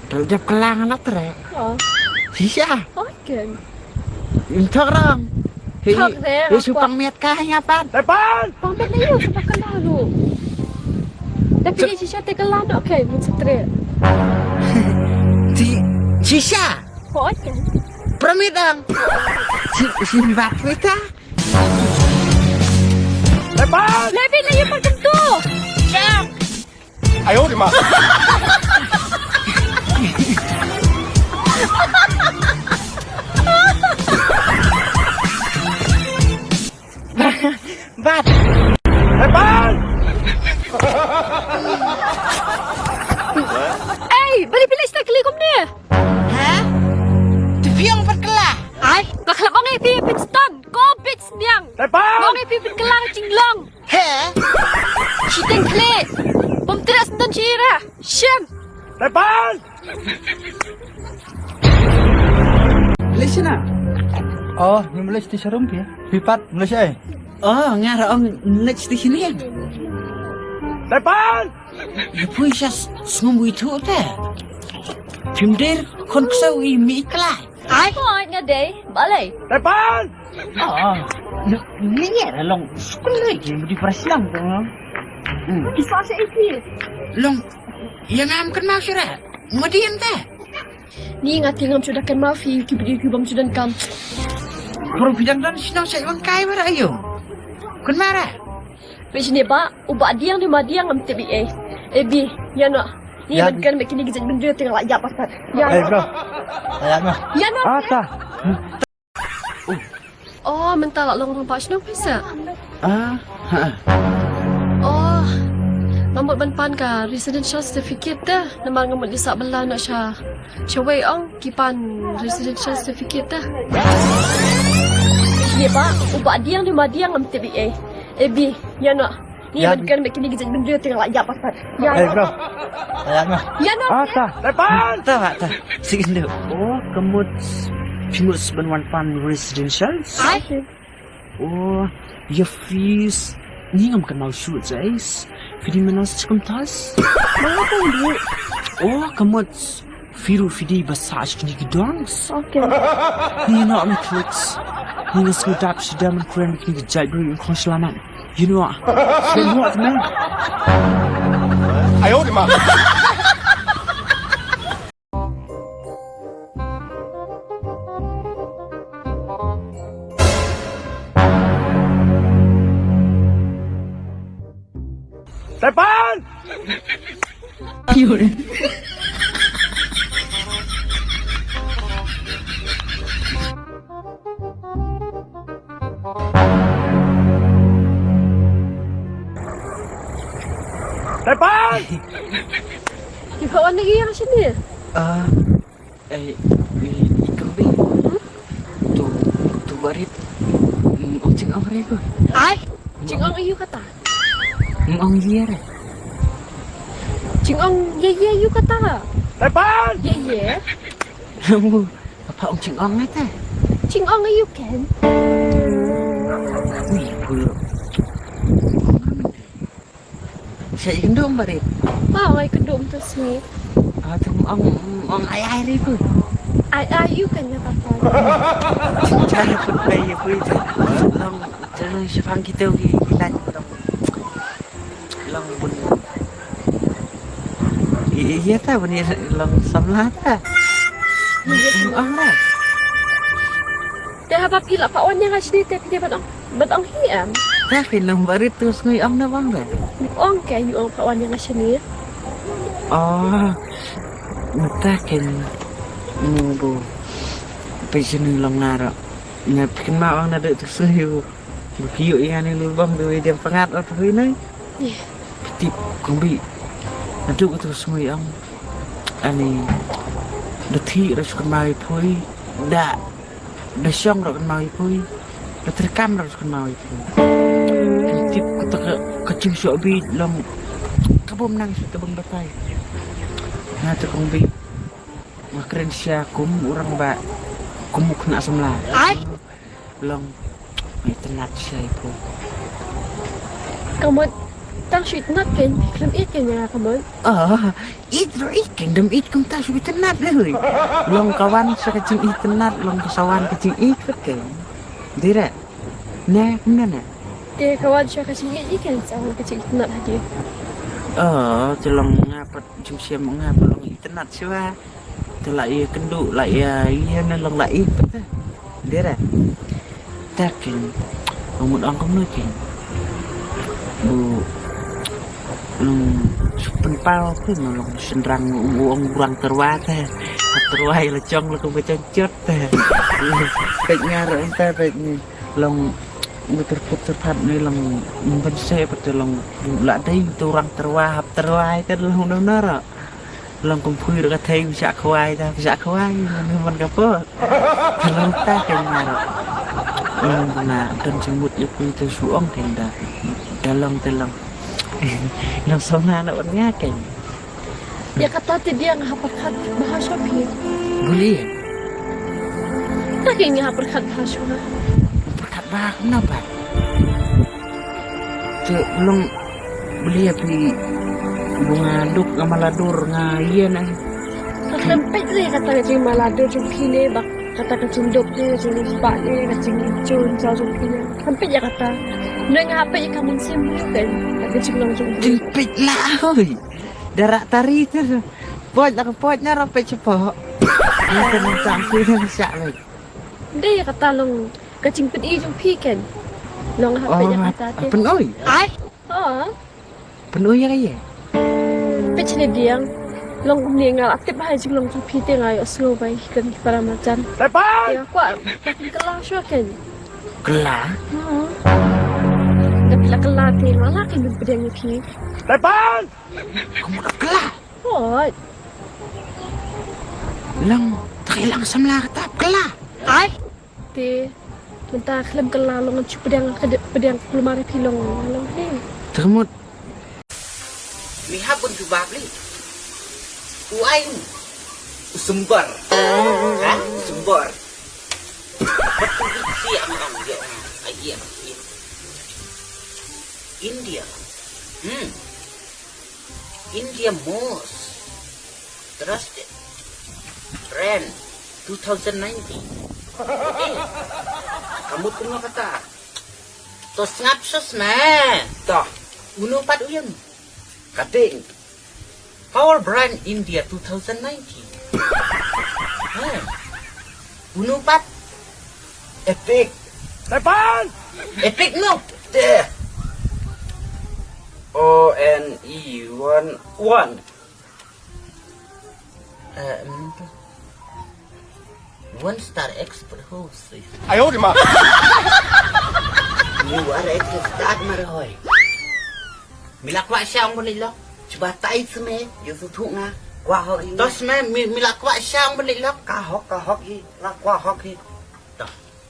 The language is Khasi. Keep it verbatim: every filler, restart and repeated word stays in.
Dep kelang na trek. Oh. Shisha. Oke. Im thok rong. Thok re, hei, supang miat ka hanya pan. Tepan. Pang miat na yu supang kelang lu. Tapi shisha te kelang, oke, mun setre. Ti shisha. Oke. Permit dong. Si si bat kita. Tepan. Lebih na yu pakai tu. Siap. 哎呦我的妈！ Bat. Tepan. Ei, bali pilih stek kali kumne. Ha? Te phi ong pat kylla. Ai, ka khlap ong ïa phi pynstad. Ko bit sniang. Tepan. Ong ïa phi pynkylla ka jinglong. He? Shiteng khleh. Bym treh sngewdon shi ira. Shem. Tepan. Lei shana. Oh, ni mlei shiti sharum phi. Phi pat mlei shai. Oh, nga ra ong mlei shiti shini. Tepan. Ïa phi sha sngewbha itu te. Phim dei khon ksew i mi klai. Ai. Poi nga dei, balei? Tepan. Oh, ni ni ra long skul lei ki mudi praslang tu. Hmm. Isa sa isi. Long, ïa ngam kynmaw shuh ra. Mudi ente. Ni nga ti ngam shu da kynmaw phi ki mudi ki bam shu donkam. Baroh phi dang don shnong sa wan kai ba ra ayo. Kynmaw ra. Phi shini ba, u ba diang ni ma diang ngam tip ei. Ei bi, ïa no. Ni ban kan mek kini ki jait bynriew te nga la ïap pat. Ïa. Hey bro. Ïa no. Ata. Oh, mynta la long rangbah shnong phi sa? Ah, ha. Oh, nga mut ban pan ka residential certificate te. Namar nga mut lisa bela na sha, sha wei ong ki pan residential certificate te. Ye ba, u ba diang ni ma diang ngam tip ei. Ei bi, ïa no. Ni ban kan mek kini ki jait bynriew te nga la ïap pat. Ïa. Hey bro. Ïa no. Ïa no. Ata. Tepan. Ta ba ta. Sik ndu. Oh, ka mut phi mut ban wan pan residential. Ai. Oh, ïa phi. Ni ngam kynmaw shuh jais. Phi dei mynno sa kumtas. Oh, ka mut. Phi ruh phi dei ba sah sha kine ki dorms. Okay. Ni noh me clicks. Ni nga sngewdap shida man kren kine ki jait briew in khong shlamat. You know what? Sngewdap what, man. Ayo de ma. Tepan! Tepan! Ïa ka wan lagi ïa ka shane. Ah, eh, i, i kembe. Hmm? Tu, tu barit. Mm, ong jingong re ko. Ai, jingong aïu kata? Mm, ong ye re. Jingong ye ye aïu kata? Tepan! Ye ye. Apa ong jingong ata? Jingong aïu ken? Ui, pur. Sa ïa kynduh barit. Ba ong ai kynduh mynta sngi. Ah, tu ong, ong ai ai ri pur. Ai ai aïu ken ïa papa. Cara pun bai ïa pur. Long, jangan shafang kita ki, ki lain long. Long bun. Ïa ta bun ïa long samla ta. Ong la. Te haba phi la pat wan ïa nga shane te phi dei ban ong, ban ong hi em. Ta phi long barit tu sngui ong na bang ba. Ong ke ïa ong pat wan ïa nga shane. Oh. Ta ken. Ngu bu. Phi shane long nga ro. Nga phi kynmaw ong na dei tu sngui bu. Ba phi ïoh ïa kane lubang dawai diang pyngngad ot phi nai. Ïa. Phi tip kong Bih. Naduh katu ka sngi ong. Ani da thik ruh shu kynmaw ïa phi. Da da shong ruh kynmaw ïa phi. Da treikam ruh shu kynmaw ïa phi. Phi tip kata ka, ka jingshoh bit long ka bym nang shu ka bym batai. Nga te kong Bih. Nga kren sha kum u rangbah, kum u khynnah samla. Ai. Long, nga itynnad sha ïa phi. Ka mut Tang shu itynnad kein, khlem ïeit kein ïa nga ka mut. Oh, ïeit ruh ïeit kein, dam ïeit kumta shu itynnad ruh. Long ka wan sha ka jingitynnad, long ka sa wan ka jingïeit pat kein. Dei re? Na, kumno na? Te ka wan sha ka jingïeit ïeit kein sa wan ka jingitynnad hadien. Oh, te long nga pat jingsiam nga pat long itynnad shuwa. Te la ïa kynduh, la ïa ïa na long la ïa pat te. Dei re. Ta kein. Ong mut ong kumno kein. Bu long shu pynpaw kein long shynrang u ong u rang tyrwa te. Tyrwa ïa la jong la kum ka jong jot te. Peit nga ruh ïa ta peit ni. Long u tyrput tyrpat ni long ban se pat te long la dei tu rang tyrwa hap tyrwa ïa ka long dang na ruh. Long kum phui ruh ka thei, pisa khwai ta, pisa khwai, man man ka por. Ka long ta ka mar. Long na don jingmut ïa phi tu shu ong kein da. Da long te long. Long song na na wan nga kein. Ïa kata te dia nga ha pyrkhat bha shuwa phi. Buli. Ta kein nga ha pyrkhat bha shuwa. Pyrkhat bha kumno pat? Te long beli api bunga duk nga mala dur nga ïa na. Ka khlem peit le kata ka jingmala dur jong phi ne bak kata ka jingduk ne ka jingspah ne ka jingchun sa jong phi ne. Khlem peit ïa kata. Ne nga peit ïa ka mynsiem ne kan. Ka jinglong jong phi. Peit la hoi. Dara tari tu. Poj la ka poj na ra peit chepo. Ni kan tang phi ne sha le. Dei ïa kata long ka jingpyni jong phi kan. Long ha peit ïa kata te. Pynoi. Ai. Ha. Pynoi ïa ka ïa. Peit shane diang. Long kumne nga la tip ha jinglong jong phi te nga ïohsngew ba ïa kan ki para marjan. Tepan. Ïa kwah. Ka kylla shuwa kan. Kylla? Hmm. Da phi la kylla te nga la kan pdiang ïa phi. Tepan. Kumno kylla? Hooid. Lang, te ka ïalang samla kata kylla. Ai. Te mynta khlem kylla long ngan shu pdiang ka de-, pdiang kulmar ïa phi long long he. Te ka mut. Mi hap ban jubab li. U ai u. U sumber. Ha? U sumber. Batu bit siang ang dia. Ai iya. India. Hmm. India most trusted brand two thousand nineteen. Eh, ka mut kumno kata? To sngap sos me. To, uno pat u ïam. Ka dei Power Brand India two thousand nineteen. Ha. Uno pat? Epic. Tepan! Epic no. Te. O N E one one. Eh, em, one star expert host. Ayo di ma. You are expert star mar hoi. Mi la kwah sha ong balik lok. Cuba tai seme, yo su thu nga. Kwah hok hi. Tos me, mi, mi la kwah sha ong balik lok. Ka hok, ka hok hi. La kwah hok hi. Tos.